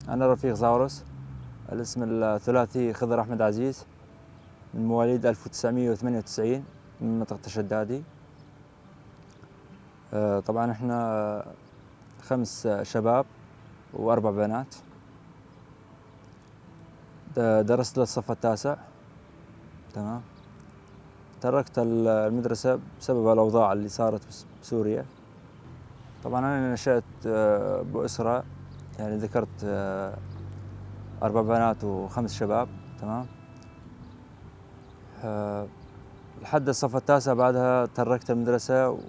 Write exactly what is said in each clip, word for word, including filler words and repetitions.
أنا رفيق زاوروس، الاسم الثلاثي خضر أحمد عزيز، من مواليد ألف وتسعمية وثمانية وتسعين، من منطقة الشدادي. آه، طبعًا احنا خمس شباب وأربع بنات. د-، درست للصف التاسع، تمام. تركت ال-، المدرسة بسبب الأوضاع اللي صارت بس-، بسوريا. طبعًا أنا نشأت، آه، بأسرة، يعني، ذكرت، آه، أربع بنات وخمس شباب، تمام. آه، لحد الصف التاسع بعدها تركت المدرسة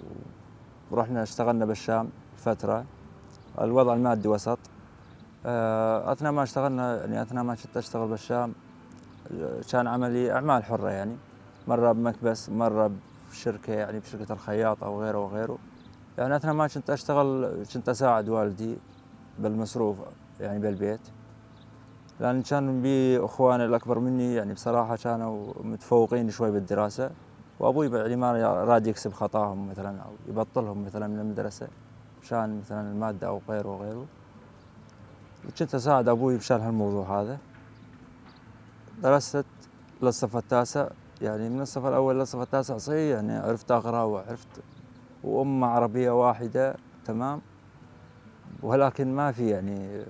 ورحنا اشتغلنا بالشام فترة. الوضع المادي وسط. آه، أثناء ما اشتغلنا، يعني، أثناء ما كنت أشتغل بالشام، آه، كان عملي أعمال حرة، يعني، مرة بمكبس، مرة بشركة، يعني، بشركة الخياط أو غيره وغيره. يعني، أثناء ما كنت أشتغل، كنت أساعد والدي بالمصروف، يعني، بالبيت، لأن كان بي أخواني الأكبر مني، يعني، بصراحة كانوا متفوقين شوي بالدراسة، وأبوي، يعني، ما راد يكسب خطاهم مثلًا أو يبطلهم مثلًا من المدرسة عشان مثلًا المادة أو غيره وغيره. وكنت أساعد أبوي بشرح الموضوع هذا. درست للصف التاسع، يعني، من الصف الأول للصف التاسع صحيح، يعني، عرفت أقرأ وعرفت، وأمة عربية واحدة، تمام، ولكن ما في، يعني،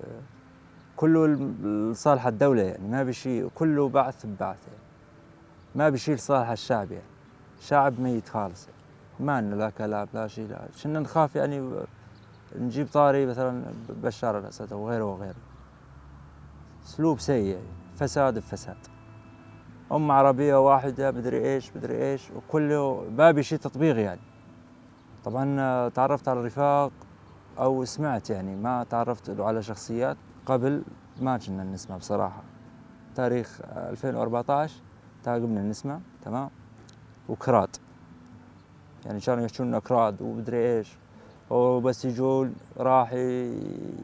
كله لصالح الدولة، يعني، ما بشي، كله بعث ببعث، يعني. ما بشيل صالح الشعب، يعني. شعب ميت خالص، يعني. ما لنا لا كلام، لا شي، لا. كنا نخاف، يعني، نجيب طاري مثلًا بشار الأسد أو غيره وغيره. أسلوب سيء، يعني. فساد بفساد. أمة عربية واحدة، مدري إيش، مدري إيش، وكله ما بشي تطبيق، يعني. طبعًا، آه، تعرفت على الرفاق أو سمعت، يعني، ما تعرفت له على شخصيات قبل ما كنا نسمع بصراحة. تاريخ، آه، ألفين وأربعتاش تاقمنا نسمع، تمام؟ وكراد. يعني، كانوا يحجون كراد ومدري إيش. وبس يجون راح ي-،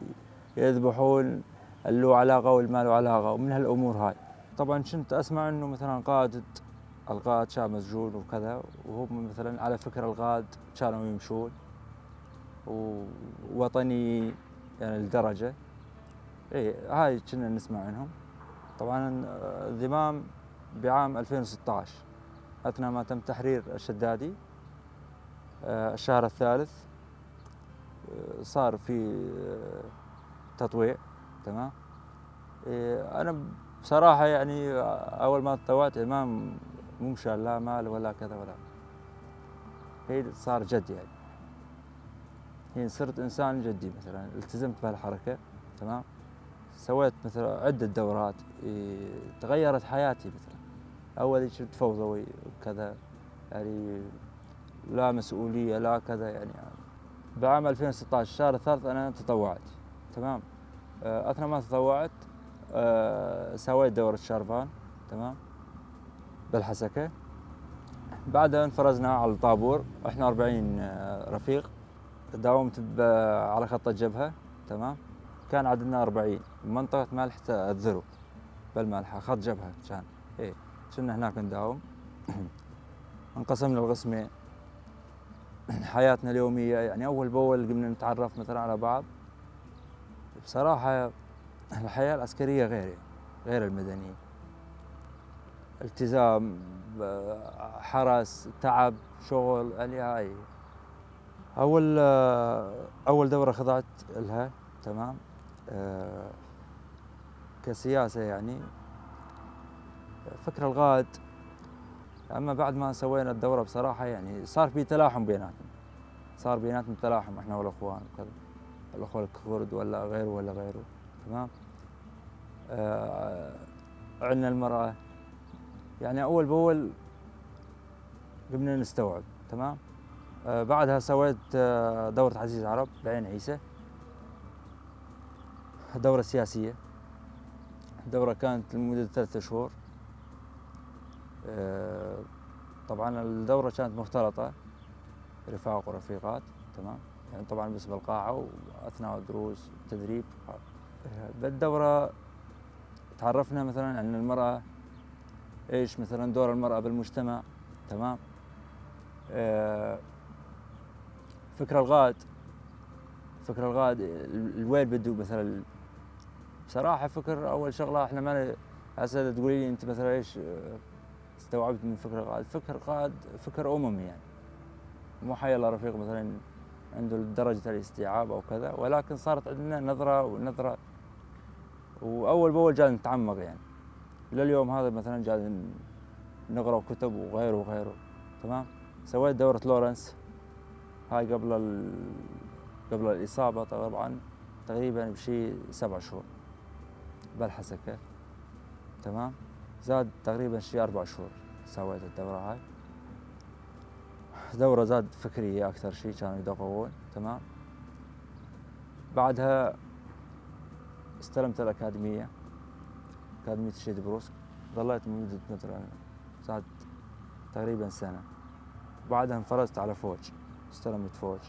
يذبحون اللي له علاقة واللي ما له علاقة، ومن هالأمور هاي. طبعًا، كنت أسمع إنه مثلًا قائد الغاد شا مسجون وكذا، وهم مثلًا على فكرة الغاد كانوا يمشون ووطني، يعني، لدرجة. إيه، هاي كنا نسمع عنهم. طبعًا، آه، الذمام بعام ألفين وستاش، أثناء ما تم تحرير الشدادي، آه، الشهر الثالث، آه، صار في، آه، تطويع، تمام؟ إيه، أنا بصراحة، يعني، أول ما تطوعت، إمام مو مشان لا مال ولا كذا ولا، هي صار جد، يعني. هي صرت إنسان جدي، مثلًا، التزمت بهالحركة، تمام؟ سويت، مثلًا، عدة دورات، إيه، تغيرت حياتي، مثلًا. أول شي كنت فوضوي وكذا، يعني، لا مسؤولية، لا كذا، يعني. بعام ألفين وستاش، الشهر الثالث، أنا تطوعت، تمام؟ آه، أثناء ما تطوعت، آه، سويت دورة شارفان، تمام؟ بالحسكة. بعدها انفرزنا على الطابور، إحنا أربعين، آه، رفيق. داومت ب-، على خط الجبهة، تمام؟ كان عددنا أربعين، منطقة مالحة الذرو، بالمالحة، خط جبهة كان. إيه، كنا هناك نداوم. انقسمنا لقسمين. حياتنا اليومية، يعني، أول بأول قمنا نتعرف مثلًا على بعض. بصراحة، الحياة العسكرية غير، غير المدنية. التزام، ب-، حرس، تعب، شغل، يعني، هاي. أول، أول دورة خضعت لها، تمام؟ آه، كسياسة، يعني، فكر الغاد. أما بعد ما سوينا الدورة، بصراحة، يعني، صار في تلاحم بيناتنا. صار بيناتنا تلاحم، إحنا والأخوان وكذا. الأخوة الكرد ولا غيره ولا غيره، تمام؟ آه، عندنا المرأة. يعني، أول بأول قمنا نستوعب، تمام؟ آه، بعدها سويت، آه، دورة عزيز عرب بعين عيسى، دورة سياسية. الدورة كانت لمدة ثلاثة شهور. آه، طبعًا الدورة كانت مختلطة، رفاق ورفيقات، تمام؟ يعني، طبعًا بس بالقاعة وأثناء الدروس والتدريب. آه، بالدورة تعرفنا مثلًا عن المرأة، إيش مثلًا دور المرأة بالمجتمع، تمام؟ آه، فكرة الغاد، فكرة الغاد، ال-، الويل بدو مثلًا بصراحة فكر، أول شغلة، إحنا ما ن-، هسه إذا تقولي لي أنت مثلًا إيش، آه، استوعبت من فكر القائد، فكر القائد فكر أممي يعني. مو حي الله رفيق مثلًا عنده درجة الاستيعاب أو كذا، ولكن صارت عندنا نظرة ونظرة، وأول بأول جاي نتعمق يعني. لليوم هذا مثلًا جاي نقرأ كتب وغيره وغيره، تمام؟ سويت دورة لورنس، هاي قبل ال-، قبل الإصابة طبعًا، تقريبًا بشي سبع شهور بالحسكة، تمام؟ زاد تقريبًا شي أربع شهور سويت الدورة هاي. دورة زاد فكرية أكثر شي، كانوا يدققون، تمام؟ بعدها استلمت الأكاديمية، أكاديمية الشيد بروسك، ظليت مدة مثلًا زاد تقريبًا سنة. بعدها انفرزت على فوج، استلمت فوج.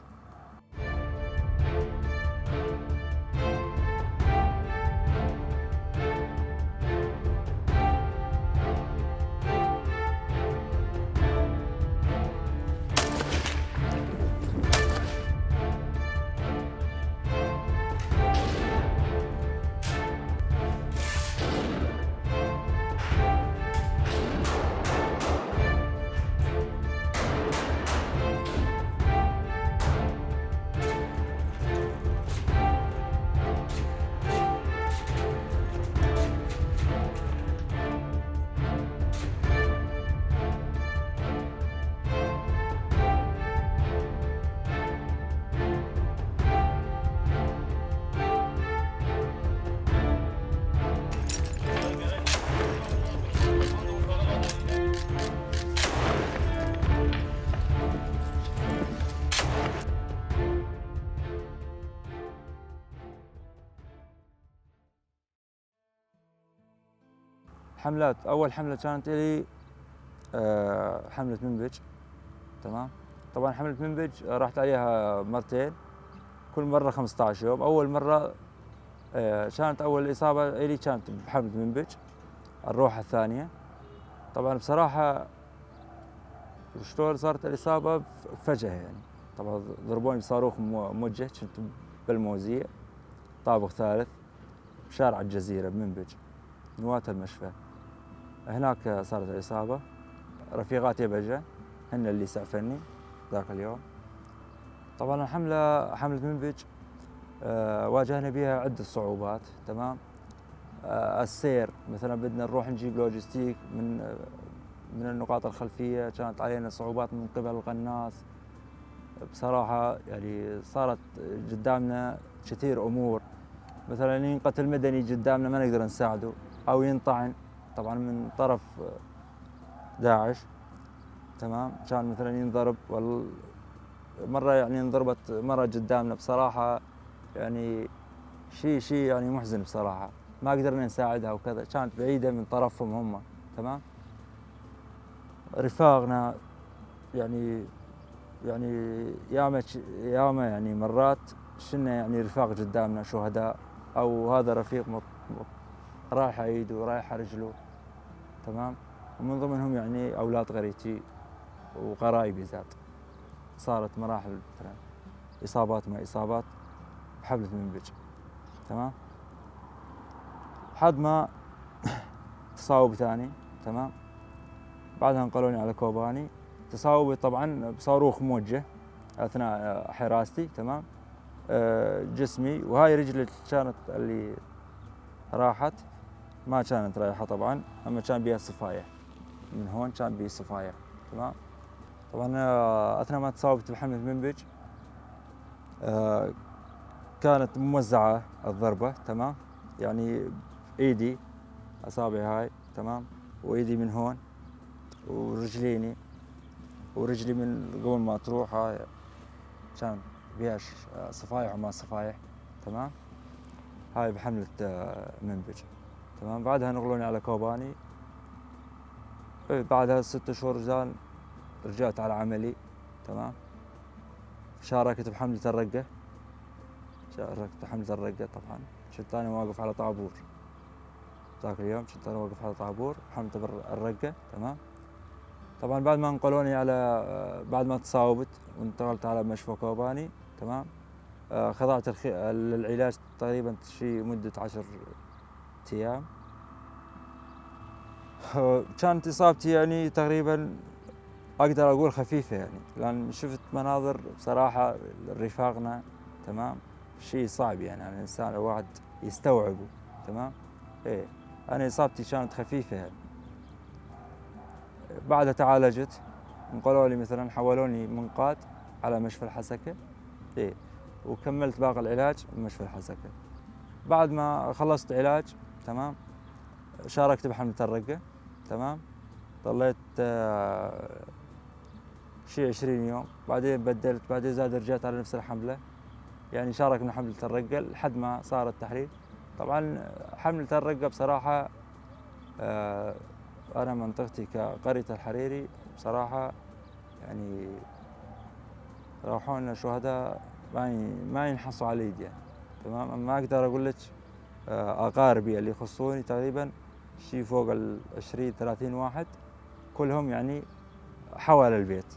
حملات، أول حملة كانت إلي، آه، حملة منبج، تمام؟ طبعًا حملة منبج رحت عليها مرتين، كل مرة خمستاش يوم. أول مرة، آه، كانت أول إصابة إلي كانت بحملة منبج، الروحة الثانية. طبعًا بصراحة شلون صارت الإصابة؟ ف-، فجأة يعني. طبعًا ضربوني بصاروخ مو-، موجه، كنت بالموزية، طابق ثالث. بشارع الجزيرة بمنبج، نواة المشفى. هناك صارت الإصابة. رفيقاتي بجن، هن اللي سعفني ذاك اليوم. طبعًا الحملة، حملة منبج، آه، واجهنا بيها عدة صعوبات، تمام؟ آه، السير، مثلًا بدنا نروح نجيب لوجستيك من، من النقاط الخلفية، كانت علينا صعوبات من قبل القناص. بصراحة، يعني، صارت جدامنا كثير أمور. مثلًا، ينقتل مدني جدامنا، ما نقدر نساعده، أو ينطعن، طبعًا، من طرف داعش. تمام؟ كان مثلًا ينضرب، وال-، مرة، يعني، انضربت مرة جدامنا. بصراحة، يعني، شي، شي، يعني، محزن بصراحة. ما قدرنا نساعدها وكذا، كانت بعيدة من طرفهم هم. تمام؟ رفاقنا، يعني، يعني، ياما ش-، ياما، يعني، مرات شلنا، يعني، رفاق جدامنا شهداء، أو هذا رفيق مط-، مط-، رايحة إيده، رايحة رجله، تمام؟ ومن ضمنهم، يعني، أولاد قريتي وقرايبي زاد. صارت مراحل مثلًا إصابات ما إصابات بحملة منبج، تمام؟ لحد ما تصاوب ثاني، تمام؟ بعدها نقلوني على كوباني. تصاوبي طبعًا بصاروخ موجه أثناء حراستي، تمام؟ آه، جسمي، وهاي رجلي كانت اللي راحت، ما كانت رايحة طبعًا، أما كان بيها صفايح، من هون كان بيه صفايح، تمام؟ طبعًا، آه، أثناء ما تصاوبت بحملة منبج، آه، كانت موزعة الضربة، تمام؟ يعني، إيدي، أصابعي هاي، تمام؟ وإيدي من هون، ورجليني، ورجلي من قبل ما تروح، هاي كان بيها ش-، صفايح وما صفايح، تمام؟ هاي بحملة، آه، منبج، تمام؟ بعدها نقلوني على كوباني. إيه، بعدها ست شهور زان رجعت على عملي، تمام؟ شاركت بحملة الرقة، شاركت بحملة الرقة طبعًا، كنت أنا واقف على طابور. ذاك اليوم كنت أنا واقف على طابور، حملة بر-، الرقة، تمام؟ طبعًا بعد ما انقلوني على، بعد ما تصاوبت وانتقلت على مشفى كوباني، تمام؟ آه، خضعت الخ-، للعلاج تقريبًا شي مدة عشر، أيام. كانت إصابتي يعني تقريبًا أقدر أقول خفيفة يعني، لأن شفت مناظر بصراحة رفاقنا، تمام؟ شي صعب يعني على الإنسان الواحد يستوعبه، تمام؟ إيه، أنا إصابتي كانت خفيفة يعني. بعدها تعالجت، انقلوا لي مثلًا، حولوني منقاد على مشفى الحسكة. إيه، وكملت باقي العلاج بمشفى الحسكة. بعد ما خلصت علاج، تمام، شاركت بحملة الرقة، تمام، ضليت، آه، شي عشرين يوم، بعدين بدلت، بعدين زاد رجعت على نفس الحملة، يعني شاركنا حملة الرقة لحد ما صار التحرير. طبعًا حملة الرقة بصراحة، آه، أنا منطقتي كقرية الحريري بصراحة يعني راحوا لنا شهداء ما ي-، ما ينحصوا على الإيد يعني. تمام، أما أقدر أقول لك، آه، أقاربي اللي يخصوني تقريبًا شي فوق العشرين، ثلاثين واحد، كلهم يعني حوالي البيت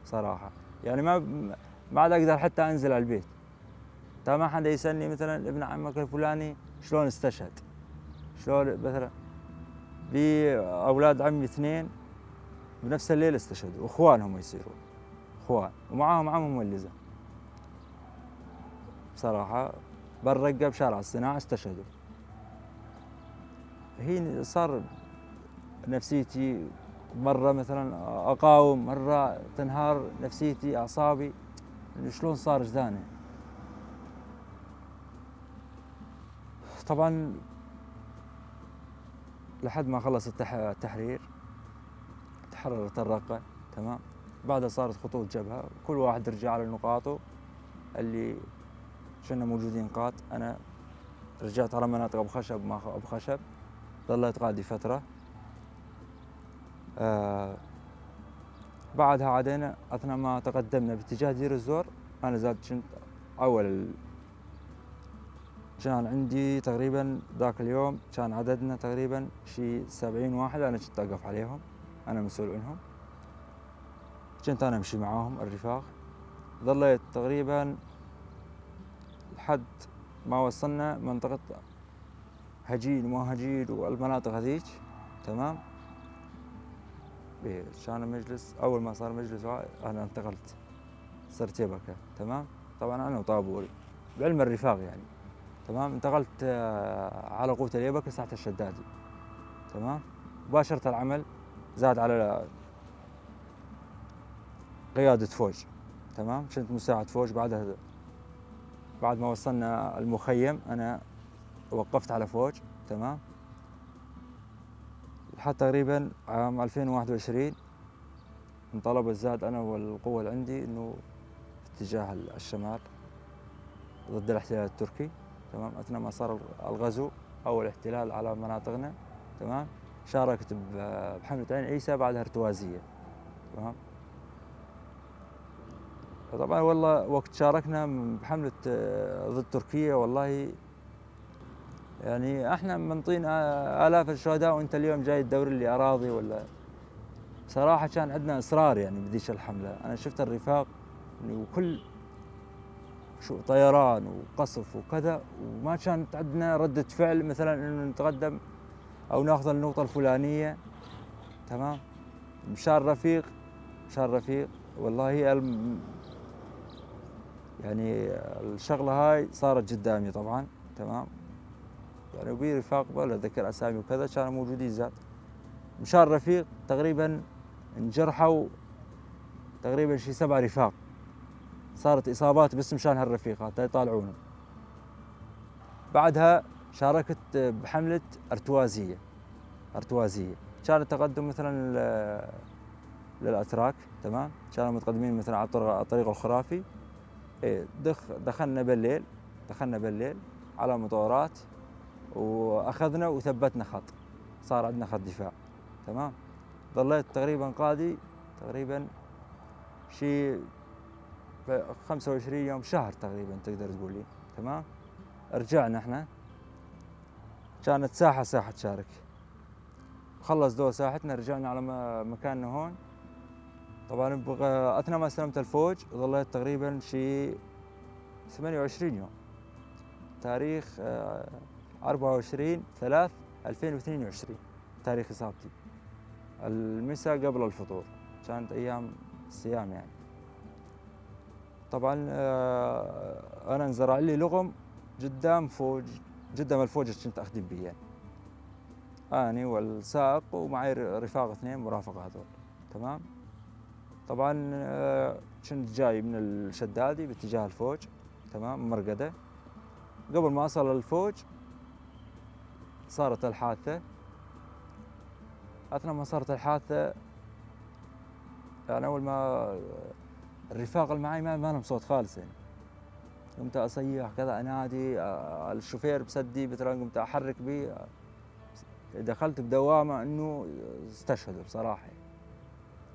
صراحة. يعني ما، ما عاد أقدر حتى أنزل على البيت. تا ما حدا يسألني مثلًا ابن عمك الفلاني شلون استشهد، شلون مثلًا. بي أولاد عمي اثنين بنفس الليلة استشهدوا، اخوانهم يصيرون، اخوان، ومعاهم عمهم واللزم. بصراحة بالرقة بشارع الصناعة استشهدوا. هي صار نفسيتي، مرة مثلًا أقاوم، مرة تنهار نفسيتي، أعصابي. شلون صار جذاني؟ طبعًا لحد ما خلص التح-، التحرير، تحررت الرقة، تمام؟ بعدها صارت خطوط جبهة، كل واحد رجع على نقاطه اللي كنا موجودين قات. أنا رجعت على مناطق أبو خشب، ماخ-، أبو خشب، ظليت قادي فترة. آه، بعدها عدينا، أثناء ما تقدمنا باتجاه دير الزور، أنا زاد كنت أول ال-، كان عندي تقريبًا ذاك اليوم كان عددنا تقريبًا شي سبعين واحد، أنا كنت أقف عليهم، أنا مسؤول عنهم. كنت أنا أمشي معاهم الرفاق. ظليت تقريبًا لحد ما وصلنا منطقة هجين وما هجين والمناطق هذيك، تمام؟ إيه، كان مجلس، أول ما صار مجلس هاي، أنا انتقلت، صرت يبكة، تمام؟ طبعًا أنا وطابوري، بعلم الرفاق يعني، تمام؟ انتقلت، آه، على قوة اليبكة ساعة الشدادي، تمام؟ باشرت العمل، زاد على قيادة فوج، تمام؟ كنت مساعد فوج، بعدها، بعد ما وصلنا المخيم، أنا وقفت على فوج، تمام؟ لحد تقريبًا عام ألفين وواحد وعشرين انطلب الزاد أنا والقوة اللي عندي إنه في اتجاه ال-، الشمال ضد الاحتلال التركي، تمام؟ أثناء ما صار الغزو أو الاحتلال على مناطقنا، تمام؟ شاركت ب-، بحملة عين عيسى، بعدها ارتوازية، تمام؟ فطبعًا والله وقت شاركنا بحملة، آه، ضد تركيا، والله يعني احنا منطين آ-، آلاف الشهداء، وانت اليوم جاي تدور لي أراضي ولا؟ بصراحة كان عندنا إصرار يعني بذيك الحملة. أنا شفت الرفاق يعني، وكل شو طيران وقصف وكذا، وما كانت عندنا ردة فعل مثلًا إنه نتقدم أو ناخذ النقطة الفلانية. تمام؟ مشان رفيق، مشان رفيق، والله الم-، يعني الشغلة هاي صارت قدامي طبعًا، تمام؟ يعني وبي رفاق، ولا أتذكر أسامي وكذا، كانوا موجودين زاد. مشان رفيق تقريبًا انجرحوا تقريبًا شي سبع رفاق، صارت إصابات بس مشان هالرفيق هذا يطالعونه. بعدها شاركت بحملة أرتوازية، أرتوازية. كان التقدم مثلًا ل-، للأتراك، تمام؟ كانوا متقدمين مثلًا على الطرق، على الطريق الخرافي. إيه، دخ-، دخلنا بالليل، دخلنا بالليل على مطورات، وأخذنا وثبتنا خط، صار عندنا خط دفاع، تمام؟ ظليت تقريبًا قادي، تقريبًا شي خمسة وعشرين يوم، شهر تقريبًا تقدر تقولي، تمام؟ رجعنا احنا، كانت ساحة، ساحة شارك. خلص دور ساحتنا، رجعنا على م-، مكاننا هون. طبعًا بغ-، أثناء ما استلمت الفوج، ظليت تقريبًا شي ثمانية وعشرين يوم. تاريخ، آه، أربعة وعشرين ثلاثة ألفين واثنين وعشرين تاريخ إصابتي. المسا قبل الفطور، كانت أيام صيام يعني. طبعًا، آه، أنا انزرع لي لغم قدام فوج، قدام الفوج اللي كنت أخدم بيها. أني والسائق ومعي ر-، رفاق اثنين مرافقة هذول. تمام؟ طبعًا، آه، كنت جاي من الشدادي باتجاه الفوج. تمام؟ مرقدة. قبل ما أصل الفوج صارت الحادثة. أثناء ما صارت الحادثة، يعني، أول ما الرفاق اللي معي ما، ما لهم صوت خالص، يعني. قمت أصيح كذا، أنادي، آه، الشوفير بسدي، بترن، قمت أحرك بيه. دخلت بدوامة إنه استشهدوا بصراحة،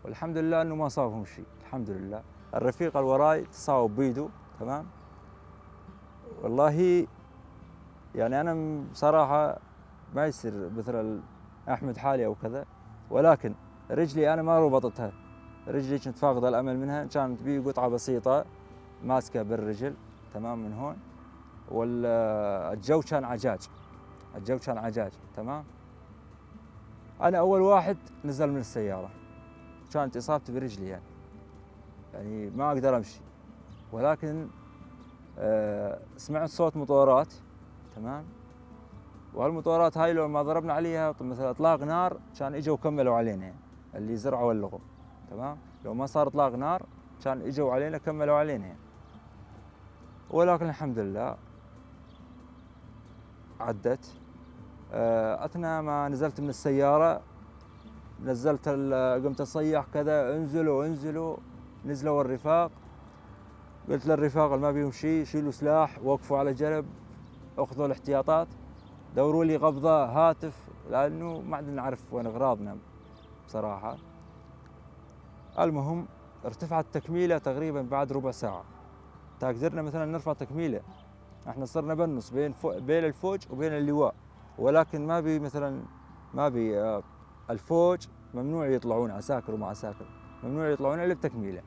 والحمد لله إنه ما صابهم شي، الحمد لله. الرفيق الوراي تصاوب بيدو، تمام؟ والله، يعني، أنا م-، بصراحة ما يصير مثل ال-، أحمد حالي أو كذا، ولكن رجلي أنا ما ربطتها، رجلي كنت فاقدة الأمل منها، كانت بي قطعة بسيطة ماسكة بالرجل، تمام، من هون. والجو كان عجاج، الجو كان عجاج، تمام. أنا أول واحد نزل من السيارة، كانت إصابتي برجلي، يعني، يعني، ما أقدر أمشي، ولكن، آه، سمعت صوت مطورات، تمام. وهالمطورات هاي لو ما ضربنا عليها مثل إطلاق نار، كان إجوا كملوا علينا، اللي زرعوا اللغم، تمام. لو ما صار إطلاق نار، كان إجوا علينا، كملوا علينا. ولكن الحمد لله عدت. آه، أثناء ما نزلت من السيارة، نزلت ال-، قمت أصيح كذا: "انزلوا، انزلوا". نزلوا الرفاق. قلت للرفاق اللي ما بيهم شي: "شيلوا سلاح، وقفوا على جنب، اخذوا الاحتياطات، دوروا لي قبضة، هاتف"، لأنه ما عندنا نعرف وين أغراضنا بصراحة. المهم، ارتفعت تكميلة تقريبًا بعد ربع ساعة. تا قدرنا مثلًا نرفع تكميلة، احنا صرنا بالنص بين فو-، بين الفوج وبين اللواء، ولكن ما بي مثلًا، ما بي، آه، الفوج ممنوع يطلعون، عساكر وما عساكر، ممنوع يطلعون إلا بتكميلة.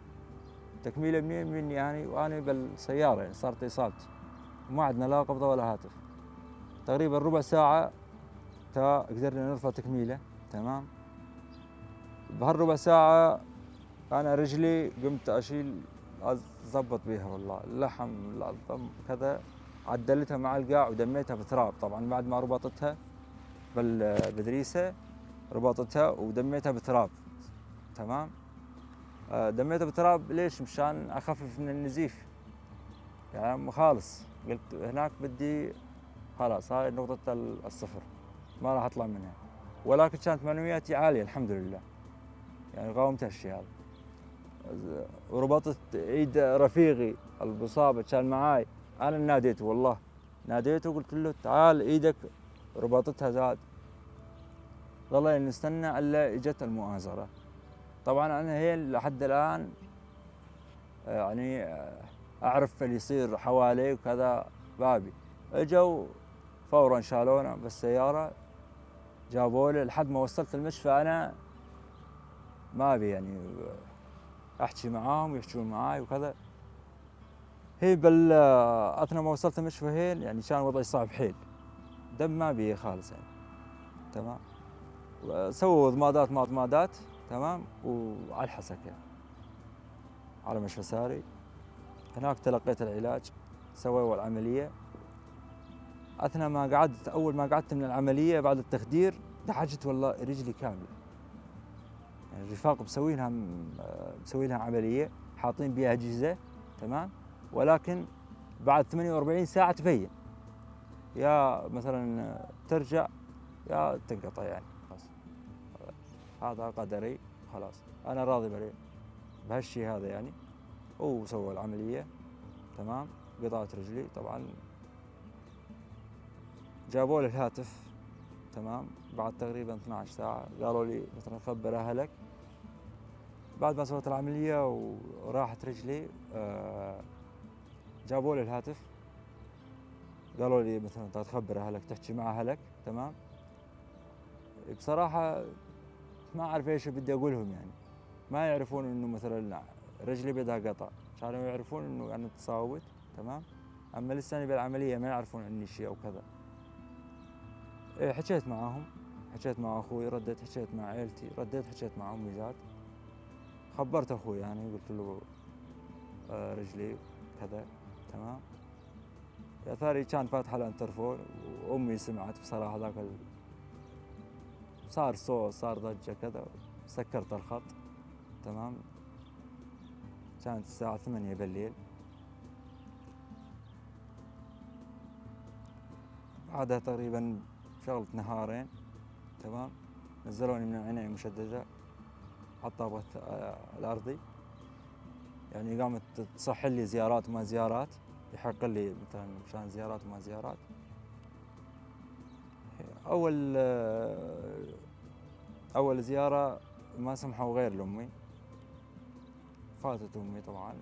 تكميلة منين؟ مني أنا، وأنا بالسيارة، يعني، صارت إصابتي، وما عندنا لا قبضة ولا هاتف. تقريبًا ربع ساعة تا قدرنا نرفع تكميلة، تمام؟ بهالربع ساعة أنا رجلي قمت أشيل، أزبط بيها والله، اللحم، العظم، كذا، عدلتها مع القاع ودميتها بتراب. طبعًا بعد ما ربطتها بال-، بدريسة، ربطتها ودميتها بتراب، تمام؟ آه، دميتها بتراب ليش؟ مشان أخفف من النزيف. يعني خالص، قلت هناك بدي خلاص، هاي نقطة ال-، الصفر، ما راح أطلع منها. ولكن كانت معنوياتي عالية الحمد لله، يعني قاومت هالشي هذا. وربطت إيد رفيقي المصاب كان معاي، أنا ناديته والله، ناديته وقلت له: "تعال"، إيدك ربطتها زاد. ظلينا نستنى إلا إجت المؤازرة. طبعًا أنا هي لحد الآن يعني، آه، أعرف اللي يصير حوالي وكذا، بابي. إجوا فورًا شالونا بالسيارة، جابوا لي لحد ما وصلت المشفى. أنا ما أبي، يعني، أحكي معاهم يحكون معاي وكذا. هي بال-، آه، أثناء ما وصلت المشفى هين، يعني، كان وضعي صعب حيل، دم ما بيه خالص، يعني. تمام. سووا ضمادات، ما ضمادات، تمام، وعلى الحسكة. على مشفى ساري. هناك تلقيت العلاج، سووا العملية. أثناء ما قعدت، أول ما قعدت من العملية بعد التخدير، دحجت والله رجلي كاملة. يعني الرفاق مسوي لها م-، مسوي لها عملية، حاطين بيها أجهزة، تمام؟ ولكن بعد ثمانية وأربعين ساعة تبين، يا مثلًا ترجع يا تنقطع، يعني خلاص. هذا قدري. خلاص، أنا راضي بري-، بهالشي هذا يعني. وسووا العملية، تمام، قطعت رجلي طبعًا. جابوا لي الهاتف، تمام، بعد تقريبًا اثناعش ساعة قالوا لي مثلًا: "خبر أهلك". بعد ما سويت العملية وراحت رجلي، آه، جابوا لي الهاتف، قالوا لي مثلًا: "تخبر أهلك، تحكي مع أهلك"، تمام. بصراحة ما أعرف إيش بدي أقولهم، يعني، ما يعرفون إنه مثلًا رجلي بدها قطع، كانوا يعرفون إنه أنا تصاوبت، تمام؟ أما لساني بالعملية ما يعرفون عني شي أو كذا. إيه، حجيت معاهم، حجيت مع أخوي، رديت حجيت مع عيلتي، رديت حجيت مع أمي زاد. خبرت أخوي، يعني، قلت له، آه، رجلي كذا، تمام. يا ثاري كان فاتحة الانترفون، وأمي سمعت بصراحة ذاك ال-، صار صوت، صار ضجة كذا، سكرت الخط، تمام. كانت الساعة ثمانية بالليل. بعدها تقريبًا شغلة نهارين، تمام، نزلوني من العناية المشددة على الطابق، آه، الأرضي. يعني، قامت تصح لي زيارات وما زيارات، يحق لي مثلًا مشان زيارات وما زيارات. أول، آه، أول زيارة ما سمحوا غير لأمي، فاتت أمي طبعًا.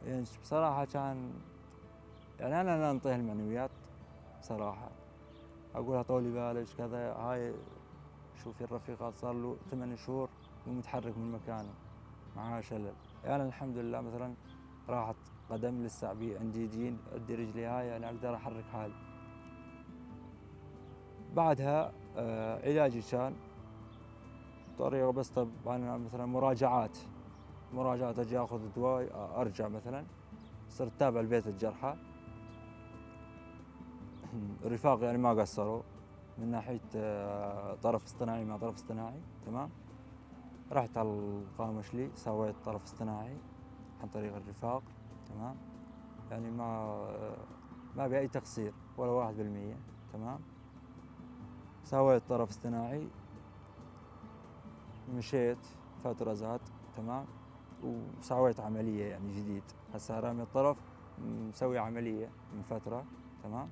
يعني، بصراحة كان، يعني، أنا لا أنطيها المعنويات بصراحة. أقولها: "طولي بالك"، كذا. هاي، شوفي، الرفيقات صار له ثمان شهور مو متحرك من مكانه، معاه شلل. يعني، الحمد لله، مثلًا، راحت قدم لسه بي عندي دين، عندي رجلي هاي، يعني، أقدر أحرك حالي. بعدها، آه، علاجي كان طريقة، بس طبعًا مثلًا مراجعات، مراجعات، أجي آخذ دواي، آه، أرجع مثلًا. صرت تابع لبيت الجرحى. الرفاق يعني ما قصروا من ناحية، آه، طرف اصطناعي، ما طرف اصطناعي، تمام. رحت على القامشلي، سويت طرف اصطناعي عن طريق الرفاق، تمام. يعني ما، آه، ما بي أي تقصير ولا واحد بالمية، تمام. سويت طرف اصطناعي، مشيت فترة زاد، تمام، وسويت عملية يعني جديد. هسه رامي الطرف، مسوي عملية من فترة، تمام.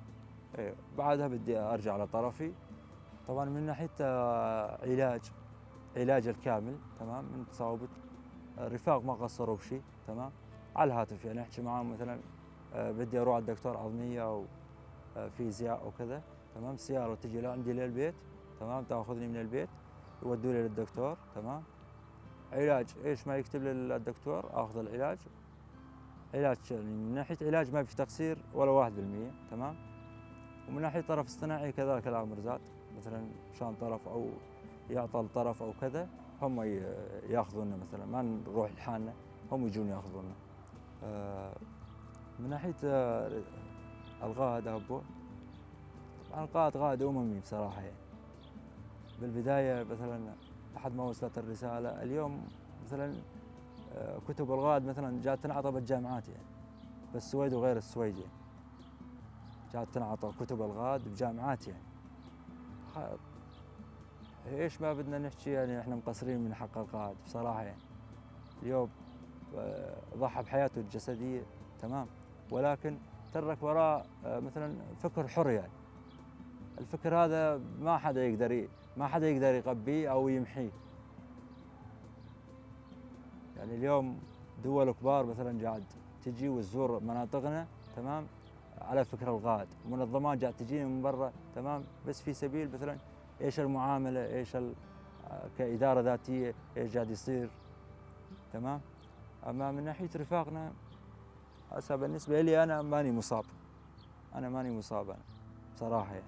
إيه، بعدها بدي أرجع لطرفي. طبعًا من ناحية، آه، علاج، علاج الكامل، تمام، من تصاوبت، آه، الرفاق ما قصروا بشي، تمام. على الهاتف يعني أحكي معاهم مثلًا، آه، بدي أروح على الدكتور عظمية أو، آه، فيزياء أو كذا. تمام، سيارة تجي لعندي للبيت، تمام، تاخذني من البيت، يودوني للدكتور، تمام. علاج، ايش ما يكتب لي الدكتور، اخذ العلاج. علاج، يعني، من ناحية علاج ما في تقصير ولا واحد بالمية، تمام. ومن ناحية طرف اصطناعي كذلك الامر زاد، مثلًا شان طرف او يعطل طرف او كذا، هم ي-، ياخذونا مثلًا، ما نروح لحالنا، هم يجون ياخذونا. آه، من ناحية، آه، الغاء دابو، طبعًا القائد قائد أممي بصراحة، يعني. بالبداية مثلًا لحد ما وصلت الرسالة، اليوم مثلًا، آه، كتب القائد مثلًا جات تنعطى بالجامعات، يعني، بالسويد وغير السويد، يعني. جات تنعطى كتب القائد بجامعات، يعني. خ-، ايش ما بدنا نحكي، يعني، احنا مقصرين من حق القائد بصراحة، يعني. اليوم، آه، ضحى بحياته الجسدية، تمام، ولكن ترك وراه، آه، مثلًا فكر حر، يعني. الفكر هذا ما حدا يقدر ي-، ما حدا يقدر يغبيه أو يمحيه. يعني، اليوم دول كبار مثلًا قاعد تجي وتزور مناطقنا، تمام، على فكر القائد. منظمات قاعد تجينا من برا، تمام، بس في سبيل مثلًا ايش المعاملة، ايش ال-، آه، كإدارة ذاتية، ايش قاعد يصير، تمام. أما من ناحية رفاقنا، هسه بالنسبة لي أنا ماني مصاب، أنا ماني مصاب أنا، بصراحة، يعني.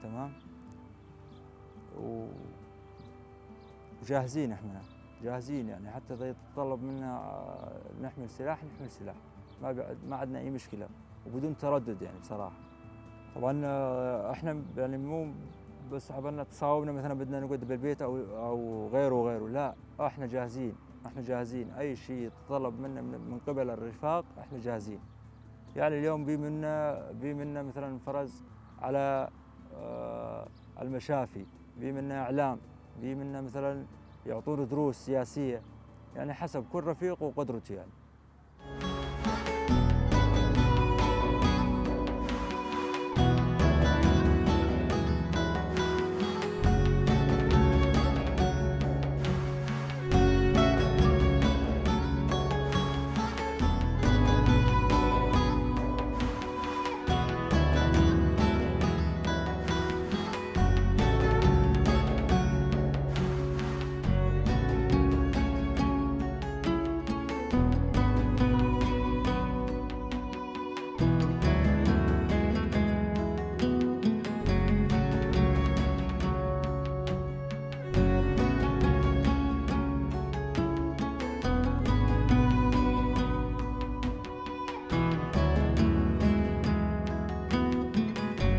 تمام؟ و-، وجاهزين احنا، جاهزين، يعني، حتى إذا يتطلب منا، آه، نحمل سلاح، نحمل سلاح. ما بيع-، ما عندنا أي مشكلة، وبدون تردد، يعني، بصراحة. طبعًا، آه، احنا، يعني، مو بس عبالنا تصاوبنا، مثلًا، بدنا نقعد بالبيت أو، أو غيره وغيره. لا، احنا جاهزين، احنا جاهزين. أي شيء يتطلب منا من، من قبل الرفاق، احنا جاهزين. يعني، اليوم بي منا، بي منا مثلًا فرز على، آه، المشافي، بي منا إعلام، بي منا مثلًا يعطون دروس سياسية، يعني، حسب كل رفيق وقدرته، يعني.